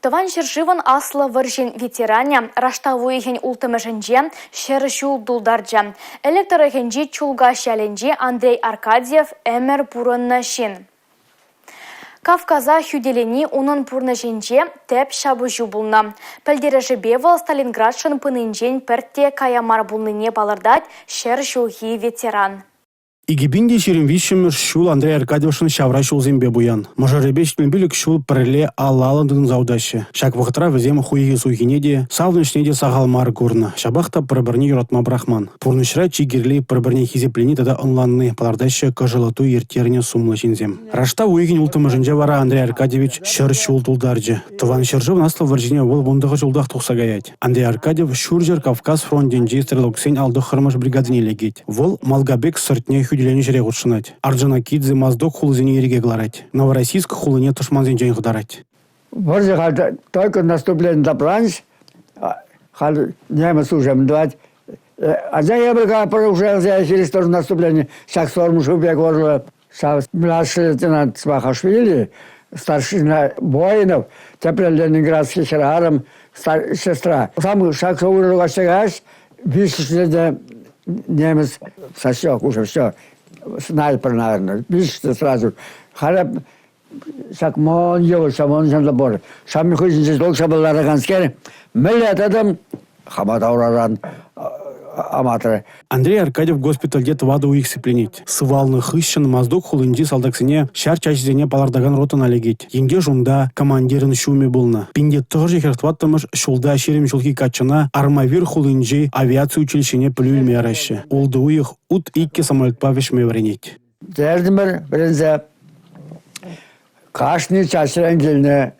Тӑван ҫӗршывӑн Аслӑ вӑрҫин ветеранӗ раштав уйӑхӗн 6-мӗшӗнче 100 ҫул тултарчӗ. Элӗк тӑрӑхӗнчи Чулкаҫ ялӗнчи Андрей Аркадьев ӗмӗр пурӑннӑ ҫын. Кавказа хӳтӗлени унӑн пурнӑҫӗнче тӗп ҫапӑҫу пулнӑ. Пӗлтерӗшӗпе вӑл Сталинградшӑн пынинчен пӗртте кая мар пулнине палӑртать 100 ҫулхи ветеран. 2023-мӗш ҫул Андрей Аркадьевшӑн ҫавра ҫулсемпе пуян. Мӑшӑрӗпе 75 ҫул пӗрле алла-аллӑн тытӑнса утаҫҫӗ. Ҫак вӑхӑтра вӗсем хуйхи-суйхине те, савӑнӑҫне те сахал мар курнӑ. Ҫапах та пӗр-пӗрне юратма пӑрахман. Пурнӑҫра чи кирли пӗр-пӗрне хисеплени тата ӑнланни, палӑртаҫҫӗ кӑшӑллӑ туй ирттернӗ сумлӑ ҫынсем. Раштав уйӑхӗн 6-мӗшӗнче вара Андрей Аркадьевич 100 ҫул тултарчӗ. Тӑван ҫӗршывӑн Аслӑ вӑрҫине вӑл 19 ҫултах тухса каять. Андрей Аркадьев Ҫурҫӗр Кавказ фронтӗнчи стрелоксен 59-мӗш бригадине лекет. Вӑл Малгобек сӑртне хӳтӗленӗ ҫӗре хутшӑнать. Орджоникидзе, Моздок хулисене ирӗке кӑларать. Новороссийск хулине тӑшмансенчен хӑтарать. Вӑрҫӑ халь только наступлени тапранчӗ. Халь немец уже мӗн тӑвать? Анчах эпир калатпӑр уже хирӗҫ тӑрӑн наступлени ҫак сормӑш пек урлӑ Ҫав младший лейтенант Свахашвили, старшина Воинов, тепре Ленинградский хӗрарӑм, сестра. Сам ҫак уйрӑлу каҫса каяс, виҫҫӗшне те немец сосек уже все, снайпер, наверное, виҫҫӗшне сразу. Халӗ ҫак мӑн йывӑр, ҫав мӑн ҫын пур. Ҫам хыҫӗнче тол шапӑллараканскер, мӗнле тӑтӑм, хама тавраран аматрӗ. Андрей Аркадьев госпитальте тӑватӑ уйӑх сипленет. Сывалнӑ хыҫҫӑн Моздок хулинчи салтаксене ҫар чаҫӗсене палӑртакан ротӑна лекет. Ентеш унта командирӑн ҫумӗ пулнӑ. 1944-мӗш ҫулта 20 ҫулхи каччӑна Армавир хулинчи авиаци училищине пӗлӳ илме яраҫҫӗ. Ултӑ уйӑх ут-иккӗ самолетпа вӗҫме вӗренет. Тертӗмӗр вӗренсе кашни чаҫрен килнӗ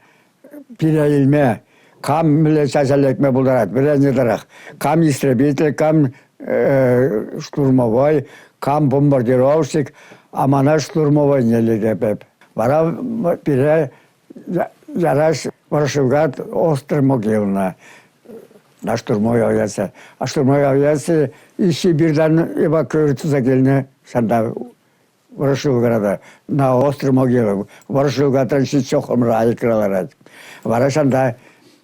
пире илме кам мӗнле чаҫа лекме пултарать вӗреннӗ тӑрӑх. Кам истребитель, кам штурмовой, кам бомбардировщик, а мана штурмовойне лекеп. Вара пире ярас Ворошиловград остров могилна на штурмовой авиация. А штурмовой авиация из Сибирьтан эвакуироваться килнӗ ҫанта Ворошиловграда на остров могилы. Ворошиловградран ҫитсе хӑмра айкра ларать. Вара ҫанта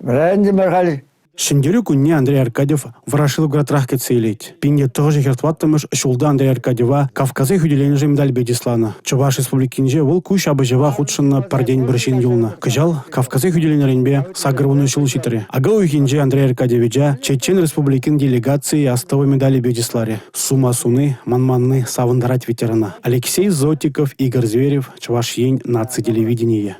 вӗрентӗмӗр халь. Ҫӗнтерӳ кунне Андрей Аркадьев Ворошиловградрах кӗтсе илет. 1944-мӗш ҫулта Андрей Аркадьева Кавказа хӳтӗленӗшӗн медальпе чысланӑ. Чӑваш Республикинче вӑл ку ҫапӑҫӑва хутшӑннӑ пӗртен-пӗр ҫын юлнӑ. Кӑҫал Кавказа хӳтӗленӗренпе 80 ҫул ҫитрӗ. Ака уйӑхӗнче Андрей Аркадьевича Чечен Республикин делегацийӗ астӑвӑм медалӗпе чысларӗ. Сума суни, манманни савӑнтарать ветерана. Алексей Зотиков, Игорь Зверев, Чӑваш Ен наци телевиденийӗ.